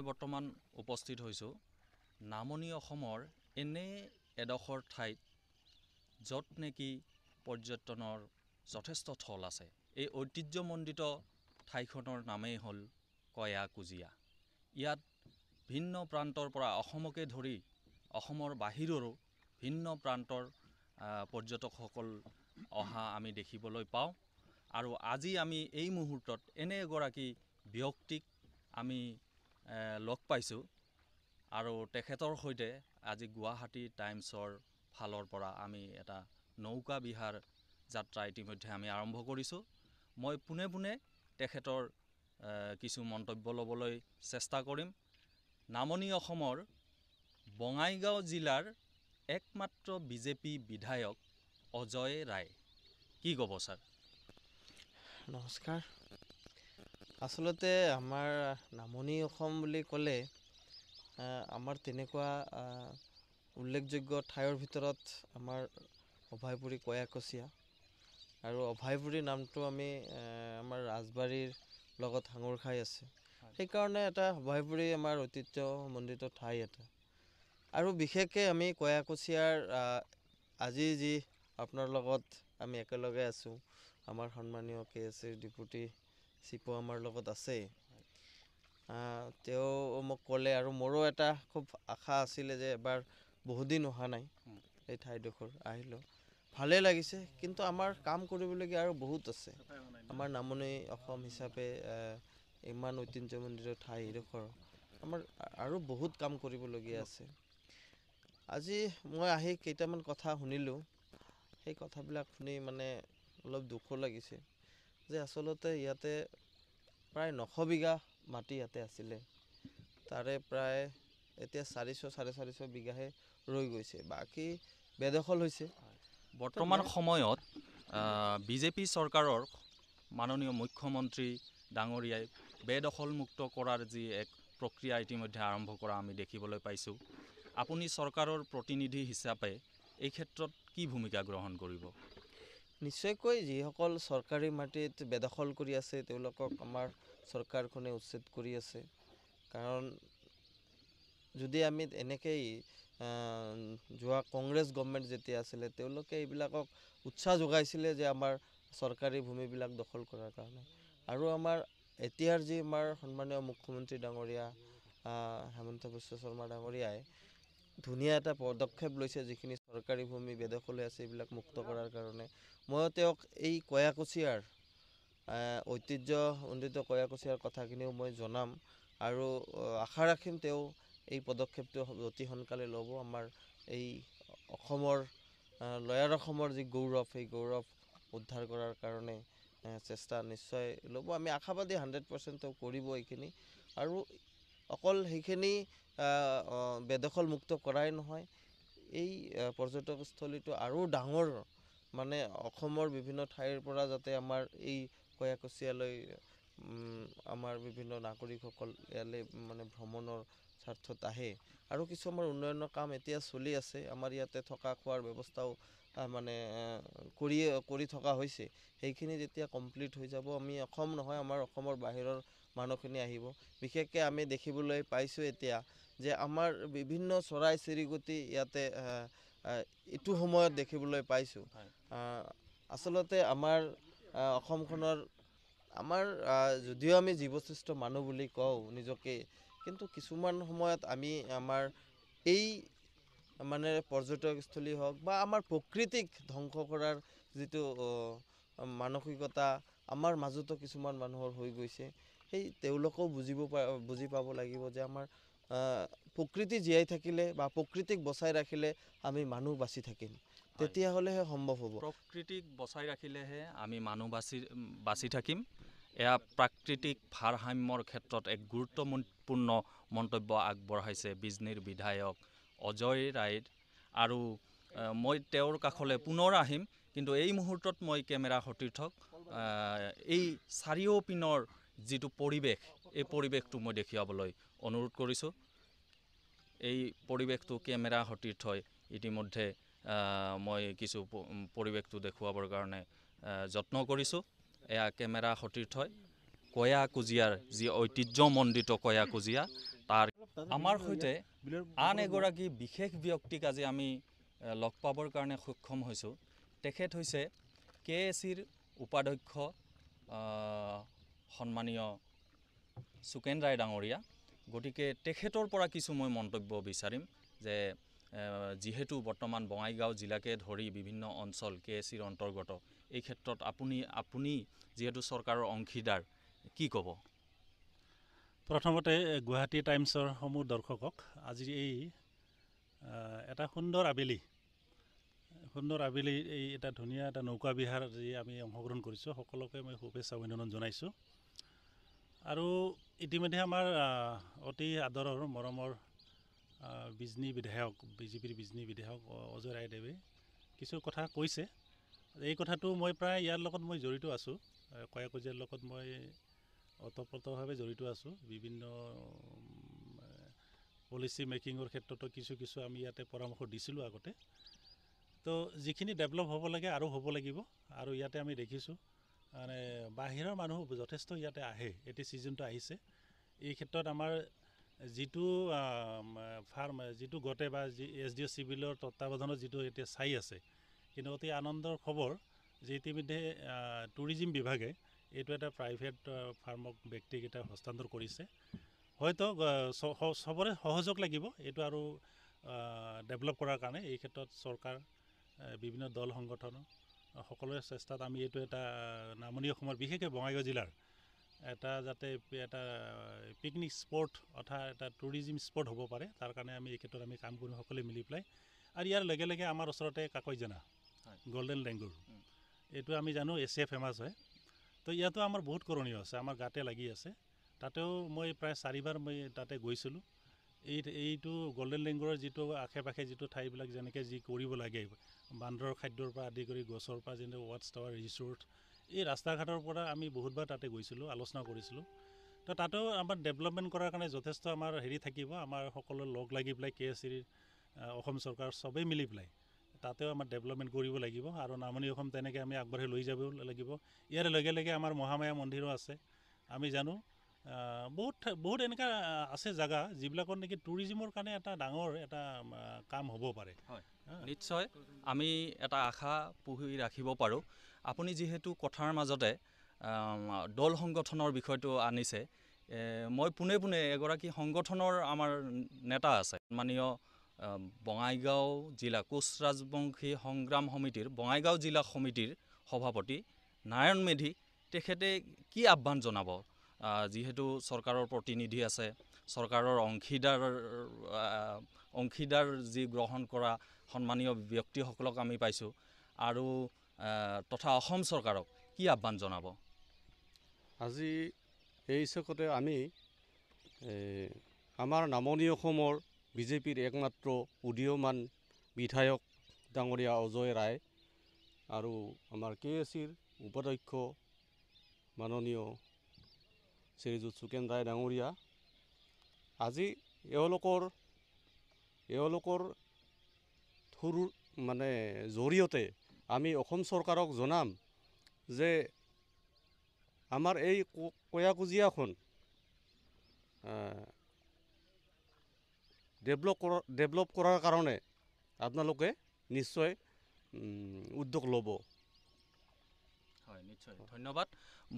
মই বৰ্তমান উপস্থিত হৈছোঁ নামনি অসমৰ এনে এডোখৰ ঠাইত য'ত নেকি পৰ্যটনৰ যথেষ্ট থল আছে। এই ঐতিহ্যমণ্ডিত ঠাইখনৰ নামেই হ'ল কয়াকুজীয়া। ইয়াত ভিন্ন প্ৰান্তৰ পৰা অসমকে ধৰি অসমৰ বাহিৰৰো ভিন্ন প্ৰান্তৰ পৰ্যটকসকল অহা আমি দেখিবলৈ পাওঁ। আৰু আজি আমি এই মুহূৰ্তত এনে এগৰাকী ব্যক্তিক আমি লগ পাইছোঁ আৰু তেখেতৰ সৈতে আজি গুৱাহাটী টাইমছৰ ফালৰ পৰা আমি এটা নৌকা বিহাৰ যাত্ৰা ইতিমধ্যে আমি আৰম্ভ কৰিছোঁ। মই পোনে পোনে তেখেতৰ কিছু মন্তব্য ল'বলৈ চেষ্টা কৰিম। নামনি অসমৰ বঙাইগাঁও জিলাৰ একমাত্ৰ বিজেপি বিধায়ক অজয় ৰায়, কি ক'ব ছাৰ? নমস্কাৰ। আচলতে আমাৰ নামনি অসম বুলি ক'লে আমাৰ তেনেকুৱা উল্লেখযোগ্য ঠাইৰ ভিতৰত আমাৰ অভয়পুৰী কয়াকুছিয়া। আৰু অভয়পুৰী নামটো আমি আমাৰ ৰাজবাৰীৰ লগত সাঙুৰ খাই আছে, সেইকাৰণে এটা অভয়পুৰী আমাৰ ঐতিহ্যমণ্ডিত ঠাই এটা। আৰু বিশেষকৈ আমি কয়াকুছিয়াৰ আজি যি আপোনাৰ লগত আমি একেলগে আছোঁ, আমাৰ সন্মানীয় কে এছ চিৰ ডেপুটি চিপো আমাৰ লগত আছে। তেওঁ মোক ক'লে আৰু মোৰো এটা খুব আশা আছিলে যে এবাৰ বহুদিন অহা নাই এই ঠাইডোখৰ, আহিলোঁ, ভালেই লাগিছে। কিন্তু আমাৰ কাম কৰিবলগীয়া আৰু বহুত আছে। আমাৰ নামনি অসম হিচাপে ইমান ঐতিহ্যমণ্ডিত ঠাই এইডোখৰ আমাৰ আৰু বহুত কাম কৰিবলগীয়া আছে। আজি মই আহি কেইটামান কথা শুনিলোঁ, সেই কথাবিলাক শুনি মানে অলপ দুখো লাগিছে যে আচলতে ইয়াতে প্ৰায় 900 বিঘা মাটি ইয়াতে আছিলে, তাৰে প্ৰায় এতিয়া 400 450 বিঘাহে ৰৈ গৈছে, বাকী বেদখল হৈছে। বৰ্তমান সময়ত বিজেপি চৰকাৰৰ মাননীয় মুখ্যমন্ত্ৰী ডাঙৰীয়াই বেদখলমুক্ত কৰাৰ যি এক প্ৰক্ৰিয়া ইতিমধ্যে আৰম্ভ কৰা আমি দেখিবলৈ পাইছোঁ, আপুনি চৰকাৰৰ প্ৰতিনিধি হিচাপে এই ক্ষেত্ৰত কি ভূমিকা গ্ৰহণ কৰিব? নিশ্চয়কৈ যিসকল চৰকাৰী মাটিত বেদখল কৰি আছে তেওঁলোকক আমাৰ চৰকাৰখনে উচ্ছেদ কৰি আছে। কাৰণ যদি আমি এনেকেই যোৱা কংগ্ৰেছ গভমেণ্ট যেতিয়া আছিলে তেওঁলোকে এইবিলাকক উৎসাহ যোগাইছিলে যে আমাৰ চৰকাৰী ভূমিবিলাক দখল কৰাৰ কাৰণে। আৰু আমাৰ এতিয়াৰ যি আমাৰ সন্মানীয় মুখ্যমন্ত্ৰী ডাঙৰীয়া হেমন্ত বিশ্ব শৰ্মা ডাঙৰীয়াই ধুনীয়া এটা পদক্ষেপ লৈছে, যিখিনি চৰকাৰী ভূমি বেদখল হৈ আছে এইবিলাক মুক্ত কৰাৰ কাৰণে। ময়ো তেওঁক এই কয়াকুছিয়াৰ ঐতিহ্যমণ্ডিত কয়াকুছিয়াৰ কথাখিনিও মই জনাম আৰু আশা ৰাখিম তেওঁ এই পদক্ষেপটো অতি সোনকালে ল'ব। আমাৰ এই অসমৰ লয়াৰ অসমৰ যি গৌৰৱ, সেই গৌৰৱ উদ্ধাৰ কৰাৰ কাৰণে চেষ্টা নিশ্চয় ল'ব। আমি আশাবাদী 100% তেওঁ কৰিব এইখিনি। আৰু অকল সেইখিনি বেদখল মুক্ত কৰাই নহয়, এই পৰ্যটকস্থলীটো আৰু ডাঙৰ মানে অসমৰ বিভিন্ন ঠাইৰ পৰা যাতে আমাৰ এই কয়াকুছিয়ালৈ আমাৰ বিভিন্ন নাগৰিকসকল ইয়ালৈ মানে ভ্ৰমণৰ স্বাৰ্থত আহে। আৰু কিছু আমাৰ উন্নয়নৰ কাম এতিয়া চলি আছে, আমাৰ ইয়াতে থকা খোৱাৰ ব্যৱস্থাও মানে কৰি থকা হৈছে। সেইখিনি যেতিয়া কমপ্লিট হৈ যাব, আমি অসম নহয় আমাৰ অসমৰ বাহিৰৰ মানুহখিনি আহিব। বিশেষকৈ আমি দেখিবলৈ পাইছোঁ এতিয়া যে আমাৰ বিভিন্ন চৰাই চিৰিকটি ইয়াতে এইটো সময়ত দেখিবলৈ পাইছোঁ। আচলতে আমাৰ অসমখনৰ আমাৰ যদিও আমি জীৱশ্ৰেষ্ঠ মানুহ বুলি কওঁ নিজকে, কিন্তু কিছুমান সময়ত আমি আমাৰ এই মানে পৰ্যটকস্থলী হওক বা আমাৰ প্ৰকৃতিক ধ্বংস কৰাৰ যিটো মানসিকতা আমাৰ মাজতো কিছুমান মানুহৰ হৈ গৈছে, সেই তেওঁলোকেও বুজি পাব লাগিব যে আমাৰ প্ৰকৃতি জীয়াই থাকিলে বা প্ৰকৃতিক বচাই ৰাখিলে আমি মানুহ বাচি থাকিম, তেতিয়াহ'লেহে সম্ভৱ হ'ব। প্ৰকৃতিক বচাই ৰাখিলেহে আমি মানুহ বাচি থাকিম। এয়া প্ৰাকৃতিক ভাৰসাম্যৰ ক্ষেত্ৰত এক গুৰুত্বপূৰ্ণ মন্তব্য আগবঢ়াইছে বিজনীৰ বিধায়ক অজয় ৰায়ৰ। আৰু মই তেওঁৰ কাষলৈ পুনৰ আহিম, কিন্তু এই মুহূৰ্তত মই কেমেৰা সতীৰ্থক এই চাৰিওপিনৰ যিটো পৰিৱেশ, এই পৰিৱেশটো মই দেখুৱাবলৈ অনুৰোধ কৰিছোঁ। এই পৰিৱেশটো কেমেৰা সতীৰ্থই ইতিমধ্যে মই কিছু পৰিৱেশটো দেখুৱাবৰ কাৰণে যত্ন কৰিছোঁ। এয়া কেমেৰা সতীৰ্থই কয়াকুজীয়াৰ যি ঐতিহ্যমণ্ডিত কয়াকুজীয়া তাৰ আমাৰ সৈতে আন এগৰাকী বিশেষ ব্যক্তিক আজি আমি লগ পাবৰ কাৰণে সক্ষম হৈছোঁ। তেখেত হৈছে কে এ চিৰ উপাধ্যক্ষ সন্মানীয় সুকেন ৰায় ডাঙৰীয়া। গতিকে তেখেতৰ পৰা কিছু মই মন্তব্য বিচাৰিম যে যিহেতু বৰ্তমান বঙাইগাঁও জিলাকে ধৰি বিভিন্ন অঞ্চল কে এ চিৰ অন্তৰ্গত, এই ক্ষেত্ৰত আপুনি যিহেতু চৰকাৰৰ অংশীদাৰ, কি ক'ব? প্ৰথমতে গুৱাহাটী টাইমছৰ সমূহ দৰ্শকক আজি এই এটা সুন্দৰ আবেলি এই এটা ধুনীয়া এটা নৌকা বিহাৰ যি আমি অংশগ্ৰহণ কৰিছোঁ, সকলোকে মই শুভেচ্ছা অভিনন্দন জনাইছোঁ। আৰু ইতিমধ্যে আমাৰ অতি আদৰৰ মৰমৰ বিজনী বিধায়ক, বিজেপিৰ বিজনী বিধায়ক অজয় ৰায়দেৱে কিছু কথা কৈছে। এই কথাটো মই প্ৰায় ইয়াৰ লগত মই জড়িত আছোঁ, কয়াকুজিয়াৰ লগত মই ওতঃপ্ৰোতভাৱে জড়িত আছোঁ। বিভিন্ন পলিচি মেকিঙৰ ক্ষেত্ৰতো কিছু কিছু আমি ইয়াতে পৰামৰ্শ দিছিলোঁ আগতে। তো যিখিনি ডেভেলপ হ'ব লাগে আৰু হ'ব লাগিব। আৰু ইয়াতে আমি দেখিছোঁ মানে বাহিৰৰ মানুহ যথেষ্ট ইয়াতে আহে, এতিয়া ছিজনটো আহিছে। এই ক্ষেত্ৰত আমাৰ যিটো ফাৰ্ম, যিটো গোটে বা যি এছ ডি অ' চিভিলৰ তত্বাৱধানত যিটো এতিয়া চাই আছে, কিন্তু অতি আনন্দৰ খবৰ যে ইতিমধ্যে টুৰিজিম বিভাগে এইটো এটা প্ৰাইভেট ফাৰ্মক ব্যক্তিকেইটা হস্তান্তৰ কৰিছে। হয়তো চবৰে সহযোগ লাগিব এইটো আৰু ডেভেলপ কৰাৰ কাৰণে। এই ক্ষেত্ৰত চৰকাৰ, বিভিন্ন দল সংগঠন সকলোৰে চেষ্টাত আমি এইটো এটা নামনি অসমৰ বিশেষকৈ বঙাইগাঁও জিলাৰ এটা যাতে এটা পিকনিক স্পট অৰ্থাৎ এটা টুৰিজিম স্পট হ'ব পাৰে, তাৰ কাৰণে আমি এই ক্ষেত্ৰত আমি কাম কৰিম সকলোৱে মিলি পেলাই। আৰু ইয়াৰ লগে লগে আমাৰ ওচৰতে কাকৈজানা গল্ডেন লেংগুৰ, এইটো আমি জানো এছিয়া ফেমাছ হয়। তো ইয়াতো আমাৰ বহুত কৰণীয় আছে, আমাৰ গাতে লাগি আছে। তাতেও মই প্ৰায় 4বাৰ মই তাতে গৈছিলোঁ। এইটো গল্ডেন লেংগুৰৰ যিটো আশে পাশে যিটো ঠাইবিলাক যেনেকৈ যি কৰিব লাগে, বান্দৰৰ খাদ্যৰ পৰা আদি কৰি গছৰ পৰা যেনে ৱাটছ টাৱাৰ ৰিচৰ্ট, এই ৰাস্তা ঘাটৰ পৰা আমি বহুতবাৰ তাতে গৈছিলোঁ, আলোচনা কৰিছিলোঁ। তো তাতেও আমাৰ ডেভেলপমেণ্ট কৰাৰ কাৰণে যথেষ্ট আমাৰ হেৰি থাকিব। আমাৰ সকলো লগ লাগি পেলাই কে এছ চিৰ, অসম চৰকাৰ চবেই মিলি পেলাই তাতেও আমাৰ ডেভেলপমেণ্ট কৰিব লাগিব। আৰু নামনি অসম তেনেকৈ আমি আগবাঢ়ি লৈ যাব লাগিব। ইয়াৰ লগে লগে আমাৰ মহামায়া মন্দিৰো আছে। আমি জানো বহুত এনেকুৱা আছে জেগা যিবিলাকত নেকি টুৰিজিমৰ কাৰণে এটা ডাঙৰ এটা কাম হ'ব পাৰে। হয়, নিশ্চয় আমি এটা আশা পুহি ৰাখিব পাৰোঁ। আপুনি যিহেতু কথাৰ মাজতে দল সংগঠনৰ বিষয়টো আনিছে, মই পোনে পোনে এগৰাকী সংগঠনৰ আমাৰ নেতা আছে, মাননীয় বঙাইগাঁও জিলা কোচ ৰাজবংশী সংগ্ৰাম সমিতিৰ বঙাইগাঁও জিলা সমিতিৰ সভাপতি নাৰায়ণ মেধি, তেখেতে কি আহ্বান জনাব? যিহেতু চৰকাৰৰ প্ৰতিনিধি আছে, চৰকাৰৰ অংশীদাৰ যি গ্ৰহণ কৰা সন্মানীয় ব্যক্তিসকলক আমি পাইছোঁ, আৰু তথা অসম চৰকাৰক কি আহ্বান জনাব? আজি এই হিচাপতে আমি আমাৰ নামনি অসমৰ বিজেপিৰ একমাত্ৰ উদীয়মান বিধায়ক ডাঙৰীয়া অজয় ৰায় আৰু আমাৰ কে এ চিৰ উপাধ্যক্ষ মাননীয় শ্ৰীযুত সুকেন ৰায় ডাঙৰীয়া, আজি এওঁলোকৰ থ্ৰু মানে জৰিয়তে আমি অসম চৰকাৰক জনাম যে আমাৰ এই কয়াকুজিয়াখন ডেভেলপ কৰাৰ কাৰণে আপোনালোকে নিশ্চয় উদ্যোগ ল'ব। হয়, নিশ্চয়, ধন্যবাদ।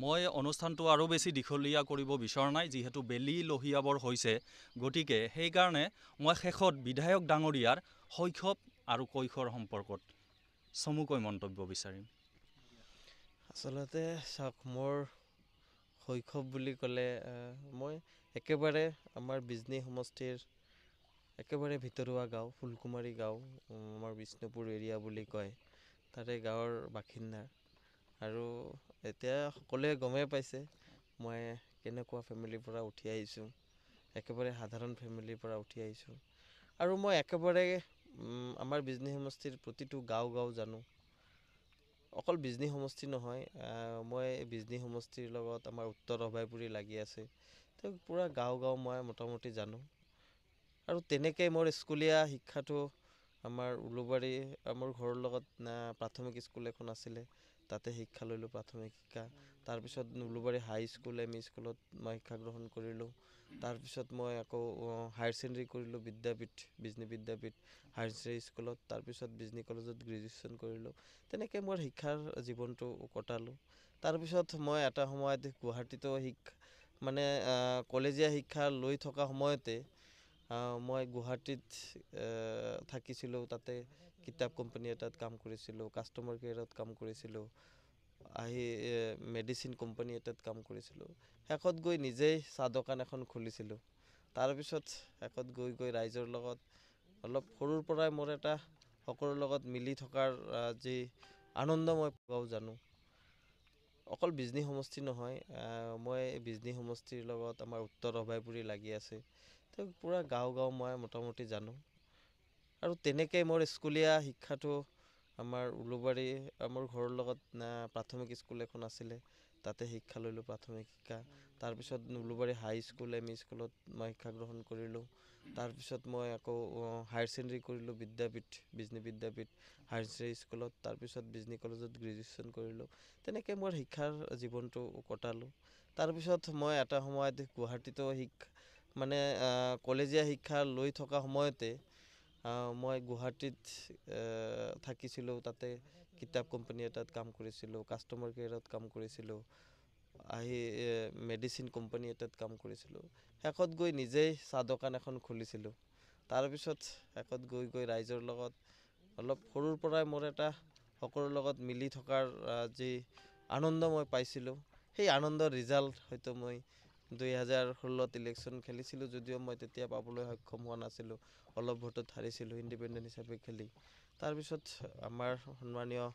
মই অনুষ্ঠানটো আৰু বেছি দীঘলীয়া কৰিব বিচৰা নাই, যিহেতু বেলি লহিয়াবৰ হৈছে, গতিকে সেইকাৰণে মই শেষত বিধায়ক ডাঙৰীয়াৰ শৈশৱ আৰু কৈশোৰ সম্পৰ্কত চমুকৈ মন্তব্য বিচাৰিম। আচলতে চাওক, মোৰ শৈশৱ বুলি ক'লে মই একেবাৰে আমাৰ বিজনী সমষ্টিৰ একেবাৰে ভিতৰুৱা গাঁও ফুলকুমাৰী গাঁও, আমাৰ বিষ্ণুপুৰ এৰিয়া বুলি কয়, তাৰে গাঁৱৰ বাসিন্দা। আৰু এতিয়া সকলোৱে গমেই পাইছে মই কেনেকুৱা ফেমিলিৰ পৰা উঠি আহিছোঁ, একেবাৰে সাধাৰণ ফেমিলিৰ পৰা উঠি আহিছোঁ। আৰু মই একেবাৰে আমাৰ বিজনী সমষ্টিৰ প্ৰতিটো গাঁও গাঁও জানো। অকল বিজনী সমষ্টি নহয়, মই বিজনী সমষ্টিৰ লগত আমাৰ উত্তৰ অভয়পুৰী লাগি আছে, তো পূৰা গাঁও গাঁও মই মোটামুটি জানো। আৰু তেনেকৈ মোৰ স্কুলীয়া শিক্ষাটো আমাৰ উলুবাৰী, মোৰ ঘৰৰ লগত প্ৰাথমিক স্কুল এখন আছিলে, তাতে শিক্ষা ল'লোঁ প্ৰাথমিক শিক্ষা। তাৰপিছত উলুবাৰী হাই স্কুল, এম ই স্কুলত মই শিক্ষা গ্ৰহণ কৰিলোঁ। তাৰপিছত মই আকৌ হায়াৰ ছেকেণ্ডেৰী কৰিলোঁ বিদ্যাপীঠ, বিজনী বিদ্যাপীঠ হায়াৰ ছেকেণ্ডেৰী স্কুলত। তাৰপিছত বিজনী কলেজত গ্ৰেজুৱেশ্যন কৰিলোঁ। তেনেকৈ মোৰ শিক্ষাৰ জীৱনটো কটালোঁ। তাৰপিছত মই এটা সময়ত গুৱাহাটীতো শিক্ষা মানে কলেজীয়া শিক্ষা লৈ থকা সময়তে মই গুৱাহাটীত থাকিছিলোঁ। তাতে কিতাপ কোম্পানী এটাত কাম কৰিছিলোঁ, কাষ্টমাৰ কেয়াৰত কাম কৰিছিলোঁ, আহি মেডিচিন কোম্পানী এটাত কাম কৰিছিলোঁ। শেষত গৈ নিজেই চাহ দোকান এখন খুলিছিলোঁ। তাৰপিছত শেষত গৈ গৈ ৰাইজৰ লগত অলপ সৰুৰ পৰাই মোৰ এটা সকলোৰ লগত মিলি থকাৰ যি আনন্দ মই পোৱাও জানো। অকল বিজনী সমষ্টি নহয়, মই বিজনী সমষ্টিৰ লগত আমাৰ উত্তৰ অভয়পুৰী লাগি আছে, তো পূৰা গাঁও গাঁও মই মোটামুটি জানো। আৰু তেনেকৈ মোৰ স্কুলীয়া শিক্ষাটো আমাৰ উলুবাৰী, আমাৰ ঘৰৰ লগত প্ৰাথমিক স্কুল এখন আছিলে, তাতে শিক্ষা ল'লোঁ প্ৰাথমিক শিক্ষা। তাৰপিছত উলুবাৰী হাই স্কুল, এম ই স্কুলত মই শিক্ষা গ্ৰহণ কৰিলোঁ। তাৰপিছত মই আকৌ হায়াৰ ছেকেণ্ডেৰী কৰিলোঁ বিদ্যাপীঠ, বিজনী বিদ্যাপীঠ হায়াৰ ছেকেণ্ডেৰী স্কুলত। তাৰপিছত বিজনী কলেজত গ্ৰেজুৱেশ্যন কৰিলোঁ। তেনেকৈ মোৰ শিক্ষাৰ জীৱনটো কটালোঁ। তাৰপিছত মই এটা সময়ত গুৱাহাটীতো শিক্ষা মানে কলেজীয়া শিক্ষা লৈ থকা সময়তে মই গুৱাহাটীত থাকিছিলোঁ। তাতে কিতাপ কোম্পানী এটাত কাম কৰিছিলোঁ, কাষ্টমাৰ কেয়াৰত কাম কৰিছিলোঁ, আহি মেডিচিন কোম্পানী এটাত কাম কৰিছিলোঁ। শেষত গৈ নিজেই চাহ দোকান এখন খুলিছিলোঁ। তাৰপিছত শেষত গৈ গৈ ৰাইজৰ লগত অলপ সৰুৰ পৰাই মোৰ এটা সকলোৰ লগত মিলি থকাৰ যি আনন্দ মই পাইছিলোঁ, সেই আনন্দৰ ৰিজাল্ট হয়তো মই 2016ত ইলেকশ্যন খেলিছিলোঁ যদিও মই তেতিয়া পাবলৈ সক্ষম হোৱা নাছিলোঁ, অলপ ভোটত হাৰিছিলোঁ ইণ্ডিপেণ্ডেণ্ট হিচাপে খেলি। তাৰপিছত আমাৰ সন্মানীয়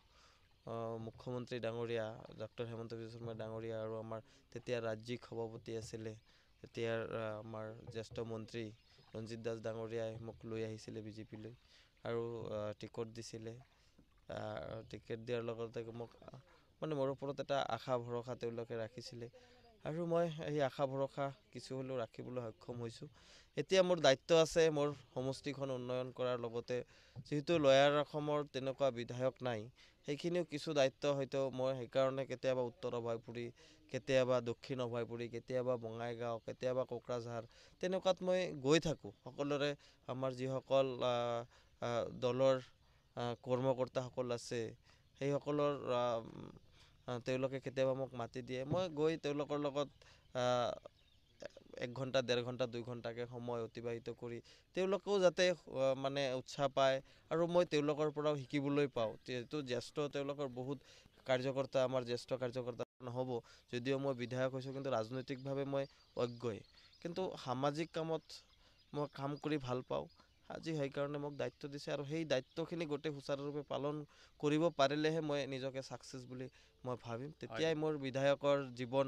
মুখ্যমন্ত্ৰী ডাঙৰীয়া ডক্টৰ হেমন্ত বিশ্ব শৰ্মা ডাঙৰীয়া আৰু আমাৰ তেতিয়া ৰাজ্যিক সভাপতি আছিলে তেতিয়াৰ আমাৰ জ্যেষ্ঠ মন্ত্ৰী ৰঞ্জিত দাস ডাঙৰীয়াই মোক লৈ আহিছিলে বিজেপিলৈ আৰু টিকট দিছিলে। টিকেট দিয়াৰ লগতে মোক মানে মোৰ ওপৰত এটা আশা ভৰসা তেওঁলোকে ৰাখিছিলে আৰু মই সেই আশা ভৰসা কিছু হ'লেও ৰাখিবলৈ সক্ষম হৈছোঁ। এতিয়া মোৰ দায়িত্ব আছে মোৰ সমষ্টিখন উন্নয়ন কৰাৰ লগতে, যিহেতু লয়াৰ অসমৰ তেনেকুৱা বিধায়ক নাই, সেইখিনিও কিছু দায়িত্ব হয়তো মই সেইকাৰণে কেতিয়াবা উত্তৰ অভয়পুৰী, কেতিয়াবা দক্ষিণ অভয়পুৰী, কেতিয়াবা বঙাইগাঁও, কেতিয়াবা কোকৰাঝাৰ তেনেকুৱাত মই গৈ থাকোঁ। সকলোৰে আমাৰ যিসকল দলৰ কৰ্মকৰ্তাসকল আছে সেইসকলৰ তেওঁলোকে কেতিয়াবা মোক মাতি দিয়ে, মই গৈ তেওঁলোকৰ লগত 1 ঘণ্টা, 1.5 ঘণ্টা, 2 ঘণ্টাকৈ সময় অতিবাহিত কৰি তেওঁলোকেও যাতে মানে উৎসাহ পায় আৰু মই তেওঁলোকৰ পৰাও শিকিবলৈ পাওঁ। যিহেতু জ্যেষ্ঠ তেওঁলোকৰ বহুত কাৰ্যকৰ্তা, আমাৰ জ্যেষ্ঠ কাৰ্যকৰ্তা নহ'ব যদিও মই বিধায়ক হৈছোঁ, কিন্তু ৰাজনৈতিকভাৱে মই অজ্ঞই, কিন্তু সামাজিক কামত মই কাম কৰি ভাল পাওঁ। আজি সেইকাৰণে মোক দায়িত্ব দিছে আৰু সেই দায়িত্বখিনি গোটেই সুচাৰুৰূপে পালন কৰিব পাৰিলেহে মই নিজকে ছাকচেছ বুলি মই ভাবিম। তেতিয়াই মোৰ বিধায়কৰ জীৱন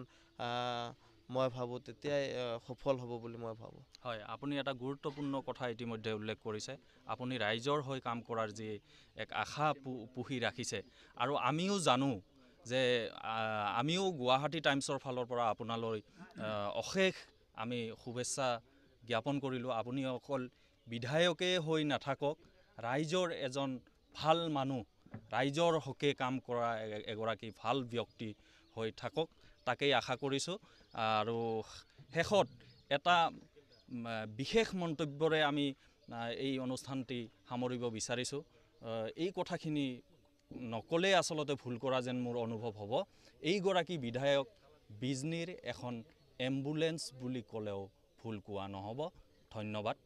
মই ভাবোঁ তেতিয়াই সফল হ'ব বুলি মই ভাবোঁ। হয়, আপুনি এটা গুৰুত্বপূৰ্ণ কথা ইতিমধ্যে উল্লেখ কৰিছে। আপুনি ৰাইজৰ হৈ কাম কৰাৰ যি এক আশা পুহি ৰাখিছে আৰু আমিও জানো যে আমিও গুৱাহাটী টাইমছৰ ফালৰ পৰা আপোনালৈ অশেষ আমি শুভেচ্ছা জ্ঞাপন কৰিলোঁ। আপুনি অকল বিধায়কেই হৈ নাথাকক, ৰাইজৰ এজন ভাল মানুহ, ৰাইজৰ হকে কাম কৰা এগৰাকী ভাল ব্যক্তি হৈ থাকক, তাকেই আশা কৰিছোঁ। আৰু শেষত এটা বিশেষ মন্তব্যৰে আমি এই অনুষ্ঠানটি সামৰিব বিচাৰিছোঁ। এই কথাখিনি নক'লেই আচলতে ভুল কৰা যেন মোৰ অনুভৱ হ'ব। এইগৰাকী বিধায়ক বিজনীৰ এখন এম্বুলেঞ্চ বুলি ক'লেও ভুল কোৱা নহ'ব। ধন্যবাদ।